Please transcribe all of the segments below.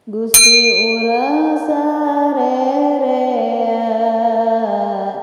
Gusti urang sarerea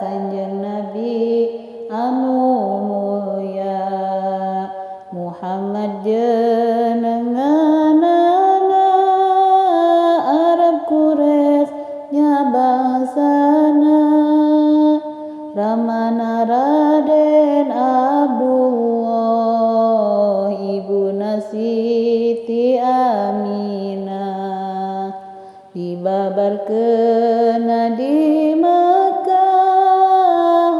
Kanjeng Nabi anu mulya Muhammad jenenganana Arab Quraisy nya bangsana Ramana Raden Abdullah Ibuna Siti Aminah dibabarkeun di Mekah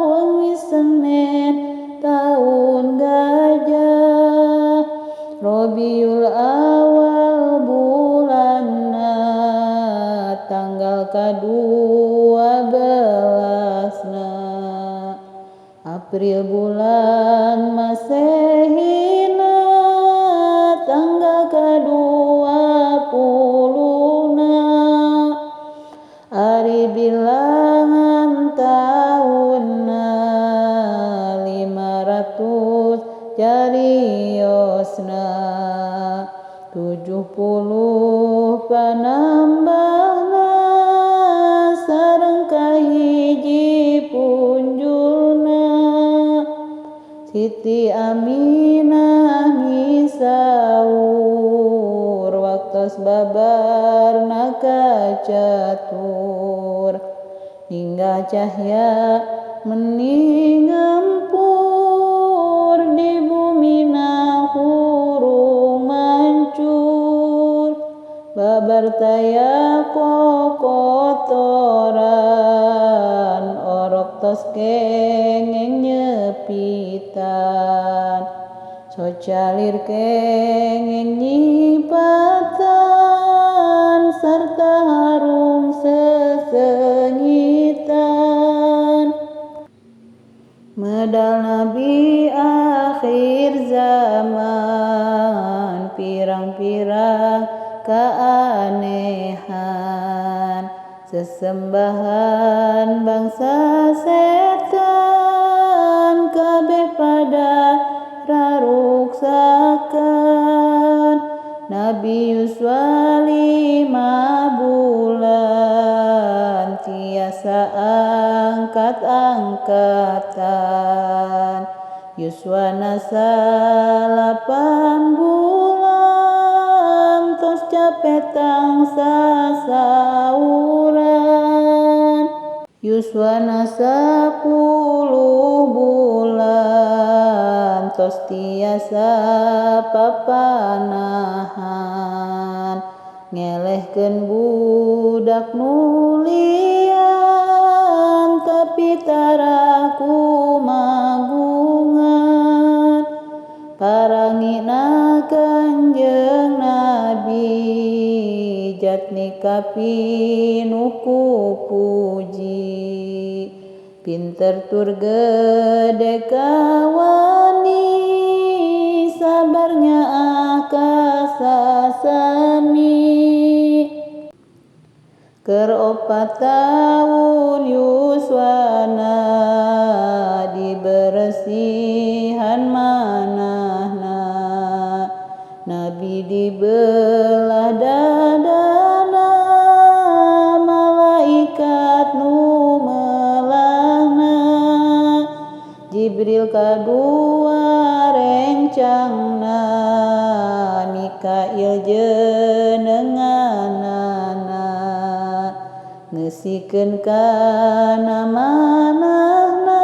wengi Senin taun gajah Rabiul Awal bulanna tanggal ka-12na April bulan Masehina tanggal ka-20na ari bilangan taunna 500 cariosna 70 panambahna sareng kahiji punjulna Siti Aminah misaur waktos babarna kacatur hingga cahya meni ngempur di bumina hurung mancur babar taya kokotoran orok tos kengeng nyepitan socalir kengeng nyipatan sarta harum sesengitan medal Nabi akhir zaman pirang-pirang keanehan sesembahan bangsa setan kabeh pada raruksakan Nabi Yuswa 5 bulan tiasa angkat-angkatan Yuswa nasa 8 bulan tos capetang sasauran Yuswana 10 bulan tos tiasa papanahan ngelehkeun budak nulian tapi tara kumagungan parangina Kanjeng Nabi jatni kapinuh ku puji pinter tur gede kawani sabarnya akasasami keur 4 tahun yuswana diberesihan manahna Nabi dibelah dadana malaikat nu melahna Jibril kadua rencangna Mikail jenenganana ngeusikeun kana manahna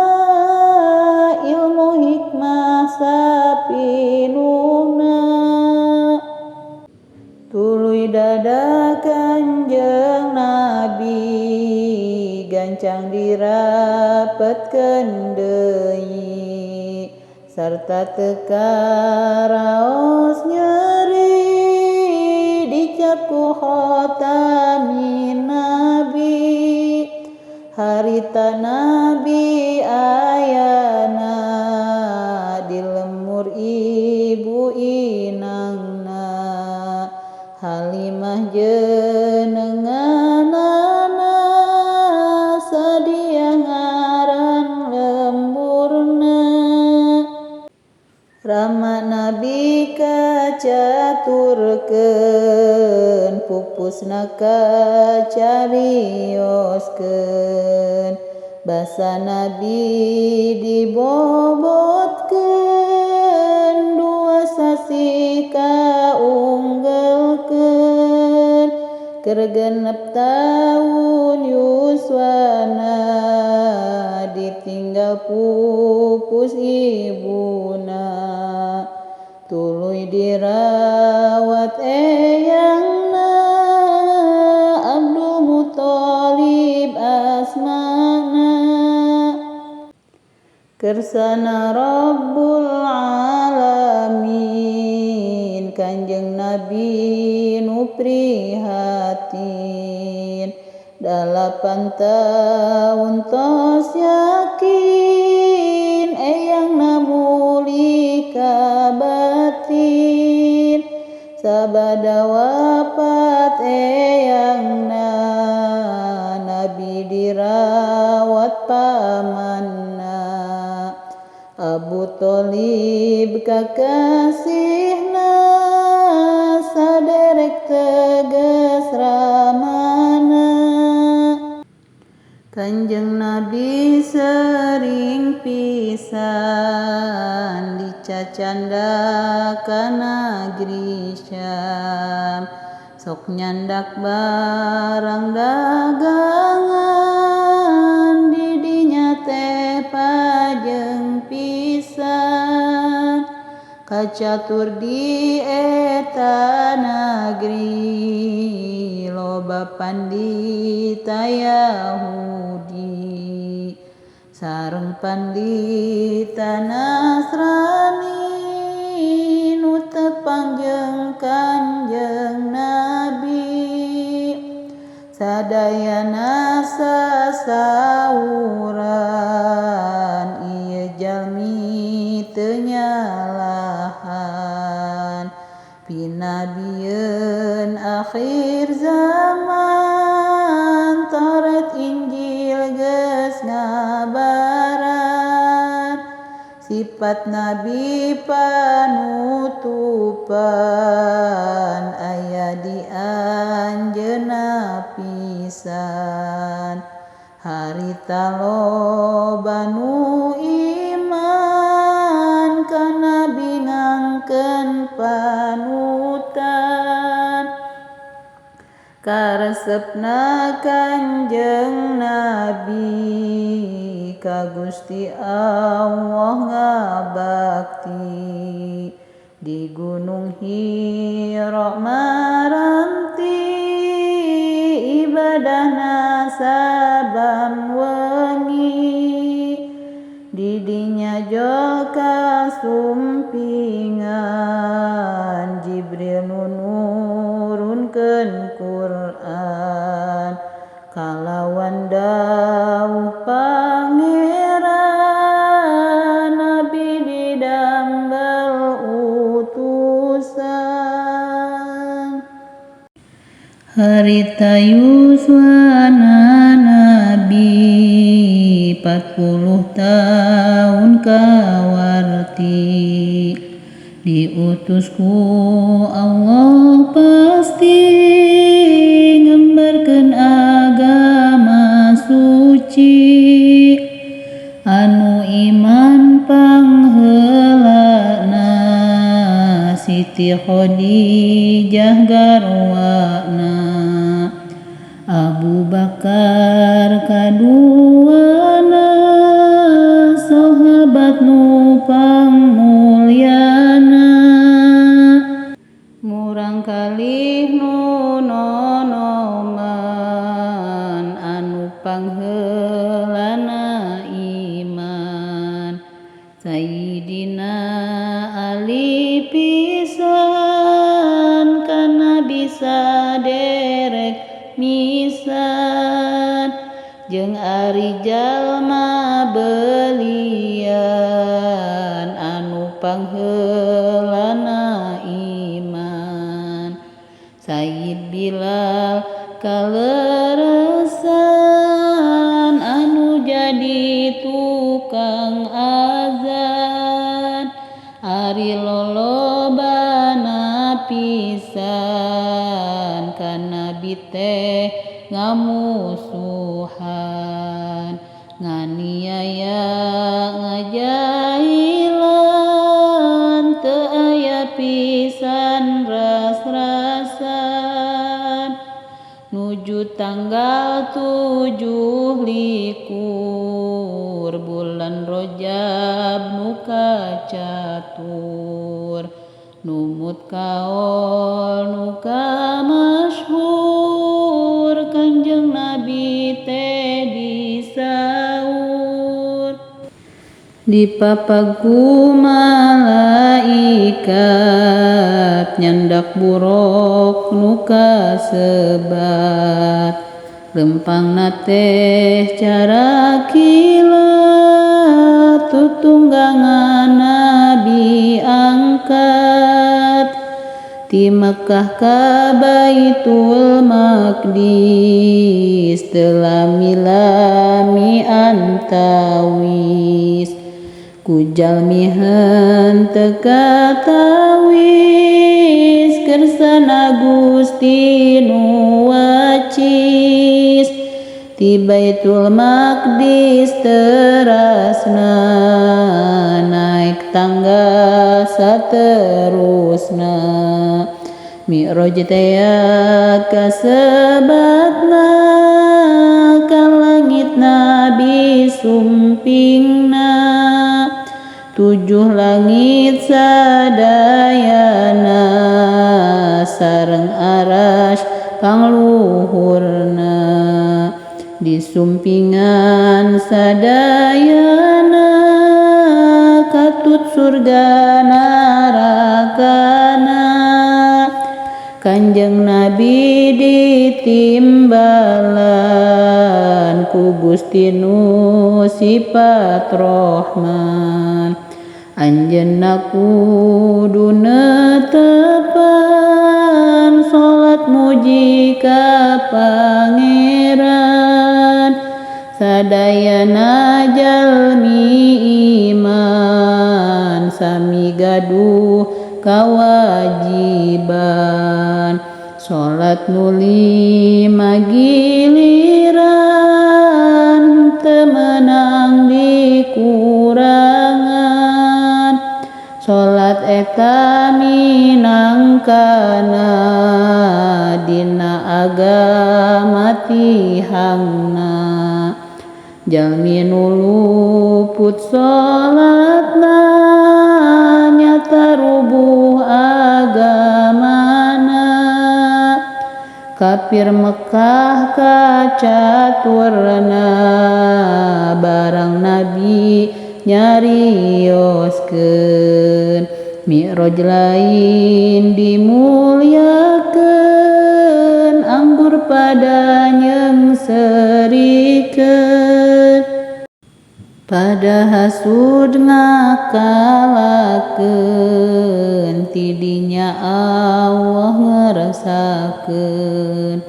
ilmu hikmah sapinuhna tuluy dada Kanjeng Nabi gancang dirapetkeun deui sarta teu karaos nyeri dicap ku khotamin Nabi harita Nabi ayana di lemur ibu inangna Halimah jenenganana sadia ngaran lemburna Rama Nabi kacaturna Dihaturkeun pupusna kacarioskeun basa Nabi dibobotkeun dua sasih kaunggelkeun keur genep taun yuswana ditinggal pupus ibuna tuluy dirawat eyangna Abdul Muthalib asmana kersana Rabbul Alamin Kanjeng Nabi nu prihatin 8 taun tos yakin eyangna muli ka batin sabada wafat eyangna Nabi dirawat pamanna Abu Thalib kakasihna saderek tegas ramana Kanjeng Nabi sering pisan dicacanda ka nagri Syam sok nyandak barang dagangan didinya teh pajeng pisan kacatur di eta nagri loba pandita Yahudi sareng pandita Nasrani nu tepang jeung Kanjeng Nabi sadayana sasauran ieu jalmi teu nyalahan pinabieun akhir zaman Taurat Injil geus ngabaran sifat Nabi panutupan aya di anjeunna pisan harita loba nu iman ka Nabi ngangkeun panutan karesepna Kanjeng Nabi ka Gusti Allah ngabakti di Gunung Hira maranti ibadahna saban wengi didinya jol kasumpingan Jibril nu nurunkeun Quran kalawan dawuh Pangeran Nabi didamel utusan harita yuswana Nabi 40 tahun kawarti diutus ku Allah pasti ngembarkeun agama suci anu iman pangheulana Siti Khadijah garwana Abu Bakar kaduana sahabat nu pangmulyana murang kalih nu nonoman anu pangheulana iman Sayyidina Ali pisan kana bisa derek misan jeung ari jalma belian anu pangheulana iman Sayyid Bilal kaleresan anu jadi tukang azan ari lolobana pisan ka Nabi teh ngamusuhan nganiaya ngajailan teu aya pisan ras-rasan nuju tanggal 27 bulan Rajab nu kacatur numut kaol nu kamasyhur Kanjeng Nabi teh disaur dipapagu malaikat nyandak buruk nu kasebat lempangna teh cara kilat tutunggangan Nabi angkat ti Mekah ka Baitul Maqdis teu lami-lami antawis ku jalmi henteu katawis kersana Gusti nu wacis ti Baitul Maqdis terasna naik tangga saterusna Mi'raj teh kasebatna ka langit Nabi sumpingna 7 langit sadayana sareng arasy pangluhurna disumpingan sadayana katut surga narakana Kanjeng Nabi ditimbalan ku Gusti nu sifat Rahman anjeunna kudu netepan salat muji ka Pangeran sadayana jalmi iman sami gaduh kawajiban salat nu 5 giliran teu meunang dikurangan salat eta minangkana dina agama tihangna jalmi nu luput salatna nyata rubuh agamana kafir Mekah kacaturna barang Nabi nyarioskeun Mi'raj lain dimuliakeun anggur pada nyeungserikeun pada hasud ngakalakeun tidinya Allah ngerasakeun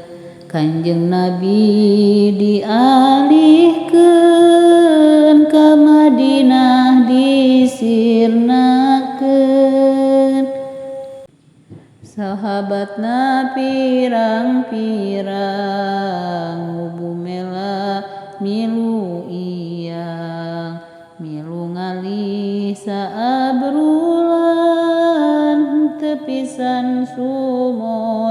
Kanjeng Nabi dialihkeun ka Madinah disirnakeun sahabatna pirang-pirang ngubumela milu iyang milu ngalih saabrulan teu pisan sumoreang.